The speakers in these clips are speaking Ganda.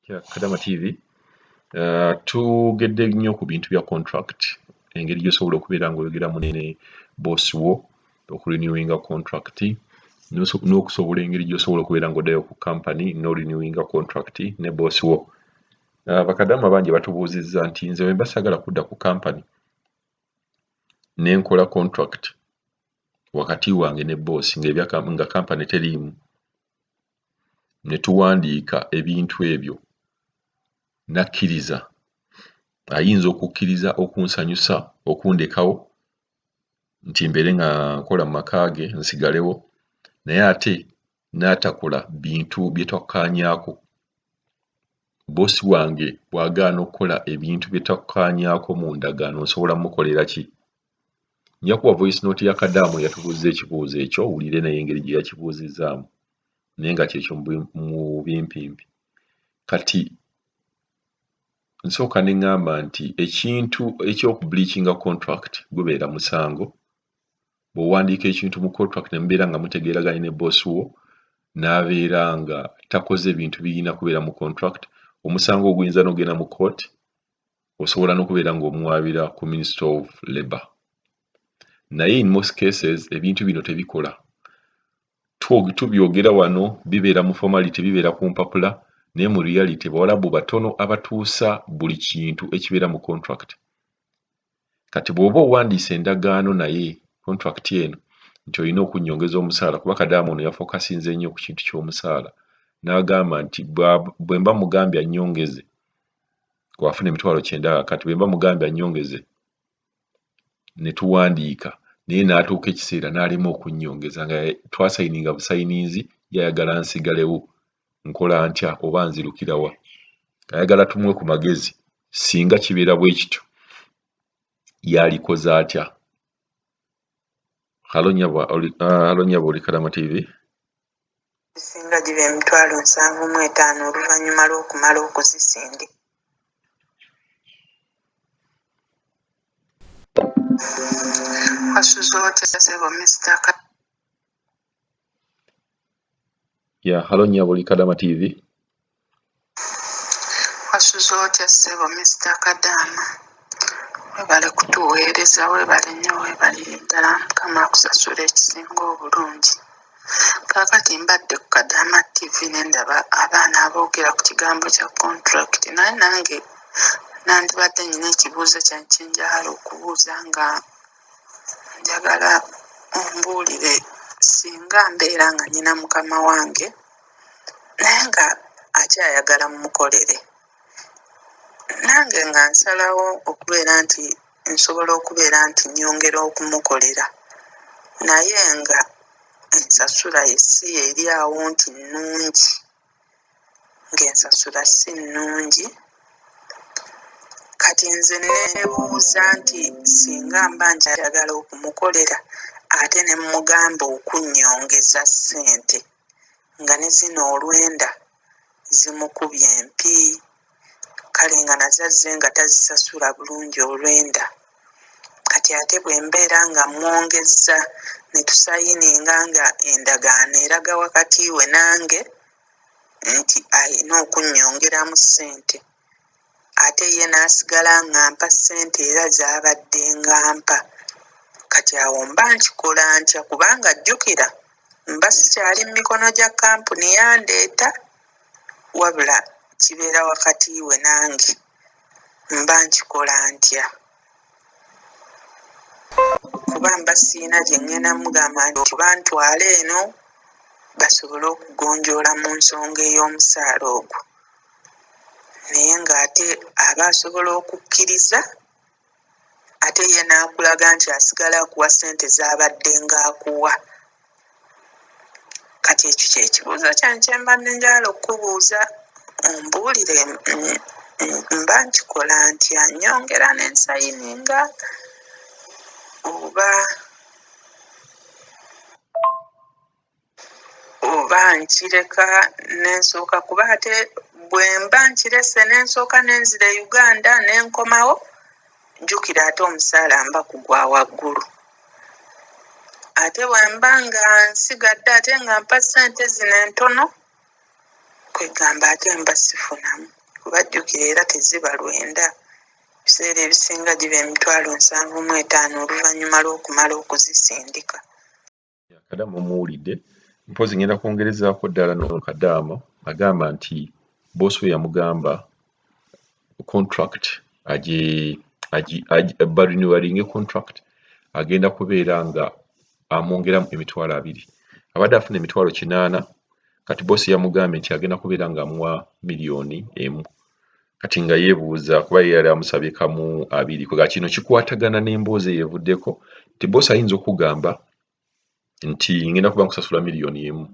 Kya Kadama TV. Tugedde nnyo ku bintu bya contract, engeri gy'osobola okubeera ng'oyogeramu ne boss wo okurenewinga contract, n'okusobola engeri gy'osobola okubeera ng'oddayo ku company n'orenewinga contract ne boss wo. Bakadaama bangi batubuuzizza nti nze bwe mba saagala kudda ku company ne nkola contract wakati wange ne boss nga company teriimu, ne tuwandiika ebintu ebyo n'akkiriza, ayinza okukkiriza okunsanyusa okundekawo nti mbeere nga nkola mu maka ge nsigalewo, naye ate n'atakola bintu bye twakkaanyaako. Bboosi wange bw'agaana okukola ebintu bye twakkaanyaako mu ndagaano nsobola mmukolera ki? Nja kuwa voice note ya Kadaama eyatubuuzizza ekibuuzo ekyo owulire naye engeri gye yakibuuzizzaamu naye nga kyekyo mu bimpimpi. Kati nsooka ne ŋŋamba nti ekintu eky'okubreachinga contract gubeera musango. Bw'owandiika ekintu mu contract ne mubeera nga mutegeeraganye ne boss wo n'abeera nga takoze bintu birina kubeera mu contract, omusango ogwo guyinza n'okugenda mu court, osobola n'okubeera ng'omuwaabira ku Ministry of Labour. Naye in most cases ebintu bino tebikola. Tubyogera wano bibeera mu formality, bibeera ku mpapula, naye mu reality Bawarabu batono abatuusa buli kintu ekibeera mu contract. Kati bw'oba owandiise endagaano naye contract eno nti olina okunnyongeza omusaala, kuba Kadaama ono yafokasinze nnyo ku kintu ky'omusaala n'agamba nti bwe mba mugambye annyongeze bw'afuna 90,000 kaakati bwe mba mugambye annyongeze ne tuwandiika naye n'atuuka ekiseera n'alema okunnyongeza nga twasayininga busayininzi ye ayagala nsigalewo, nkola ntya oba nzirukira wa? Ayagala tumuwe ku magezi singa kibeera bwe kityo yaalikoze atya? Halo nnyabo oli Kadama TV? Egisinga giba 75,000 oluvannyuma lw'okumala okuzisindika. Wasuze otya ssebo Mister Ka. Ya halo nnyabo oli Kadama TV? Wasuze otya ssebo Mister Kadaama? Webale kutuweereza webale nnyo webalire ddala Mukama akusasule ekisinga obulungi. Kaakati mbadde ku Kadaama TV ne ndaba abaana aboogera ku kigambo kya contract naye nange nandibadde nnyina ekibuuzo kyange kye njagala okubuuza nga njagala ombuulire singa mbeera nga nnyina mukama wange naye nga akyayagala mmukolere nange nga nsalawo okubeera nti nsobola okubeera nti nnyongera okumukolera naye nga ensasula ye si eri awo nti nnungi ng'ensasula si nnungi. Kati nze neebuuza nti singa mba nkyayagala okumukolera ate ne mmugamba okunnyongeza ssente nga ne zino olwenda zimukubye empi kale nga nazo azze nga tazisasula bulungi olwenda. Kati ate bwe mbeera nga mmwongezza ne tusayininga nga endagaano eraga wakati we nange nti alina okunnyongeramu ssente ate ye n'asigala ng'ampa ssente era z'abaddenga ampa. Kati awo mba nkikola ntya kubanga jjukira mba sikyali mu mikono gya kkampuni yandeeta wabula kibeera wakati we nange mba nkikola ntya? Kuba mba sirina gye ŋŋenda mugamba nti oba ntwala eno basobole okugonjoola mu nsonga ey'omusaala ogwo naye ng'ate aba asobola okukkiriza ate ye n'akulaga nti asigala akuwa ssente z'abaddenga akuwa. Kati ekyo kye kibuuzo kyange kye mbadde njagala okukubuuza ombuulire mba nkikola ntya? Nnyongera ne nsayininga oba oba nkireka ne nsooka kuba ate bwe mba nkirese ne nsooka ne nzira e Uganda ne nkomawo jjukira ate omusaala mba ku gwa waggulu. Ate bwe mba nga nsigadde ate nga mpa ssente zino entono Kwegamba ate mba sifunamu kuba jjukira era teziba lwenda, ebiseera ebisinga giba 75,000 oluvannyuma lw'okumala okuzisindika. Kadaama omuwulidde. Mpozi ngenda kwongerezaako ddala no Kadaama agamba nti boss we yamugamba contract barenewinge contract, agenda kubeera nga amwongeramu 20,000. Abadde afuna 800,000, kati boss yamugambye nti agenda kubeera nga amuwa 1 million. Kati nga yeebuuza kuba ye yali amusabye kamu abiri. Kwega kino kikwatagana n'emboozi eyo evuddeko nti boss ayinza okugamba nti ngenda kuba nkusasula 1 million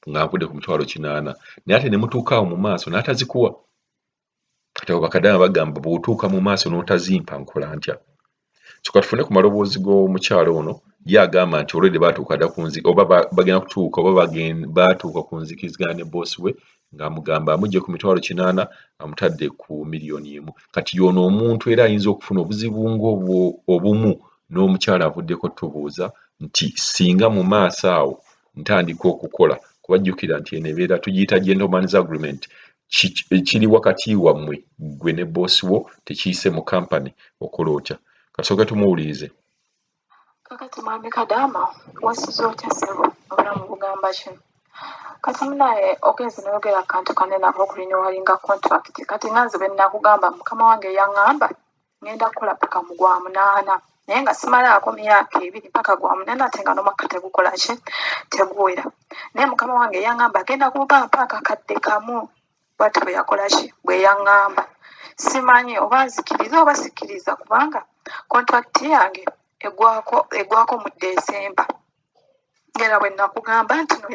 nga nvudde ku 800,000, naye ate ne mutuuka awo mu maaso n'atazikuwa. Kati abo bakadaama bagamba, bw'otuuka mu maaso n'otazimpa nkola ntya? So katufune ku maloboozi g'omukyalo ono. Ye agamba nti olwedde baatuuka dda ku nzi oba bagenda kutuuka oba baatuuka ku nzikiriziganya ne boss we, ng'amugamba amuggye ku 800,000 amutadde ku 1 million. Kati y'ono omuntu era ayinza okufuna obuzibu ng'obwo obumu n'omukyala avuddeko tubuuza nti singa mu maaso awo ntandika okukola, kubajjukira nti eno ebeera tugiyita gentleman's agreement, kiri wakati wammwe ggwe ne boss wo, tekiyise mu kampani, okola otya? Kasooke tumuwulirize. Kakati mwami Kadaama, wasiza otya ssebo? Obulamu bugamba ki? Kati munaye ogenze noyogera akantu kanene ak'okurenewinga contract. Kati nga nze bwe nnakugamba, mukama wange yaŋŋamba ŋŋenda kukola paka mu gwa munaana, naye nga simalaako myaka 2 paka gwa munaana, ate nga n'omwaka tegukola ki, teguwera. Naye mukama wange yaŋŋamba agenda kumpa mpa akakadde kamu, bw'atyo bwe yakola ki, bwe yaŋŋamba. Simanyi oba nzikiriza oba sikkiriza, kubanga contract yange eggwako mu December. Ngera bwe nakugamba nti no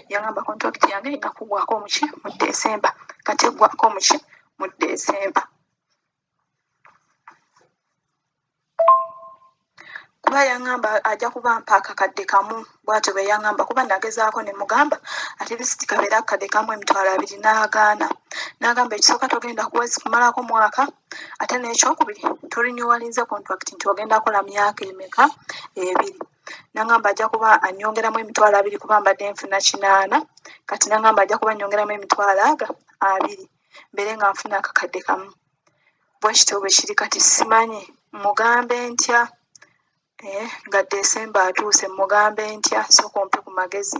yaŋŋamba contract yange erina kuggwako muki, mu December. Kati eggwako muki, mu December. Kuba yaŋŋamba ajja kuba mpa akakadde kamu, bw'atyo bwe yaŋŋamba, kuba nagezaako ne mugamba at least kabeere akakadde kamu 20,000, n'agaana. N'agamba ekisooka togenda kuwezi kumalako mwaka, ate n'ekyokubiri torenewinze contract nti ogenda kukola myaka emeka, 2. N'aŋŋamba ajja kuba annyongeramu 20,000 kuba mbadde nfuna 800, kati n'aŋŋamba ajja kuba annyongeramu emitwalo aga abiri mbeere nga nfuna akakadde kamu. Bwe kityo bwe kiri. Kati simanyi mugambe ntya, nga December atuuse, mugambe ntya? Sooka ompe ku magezi.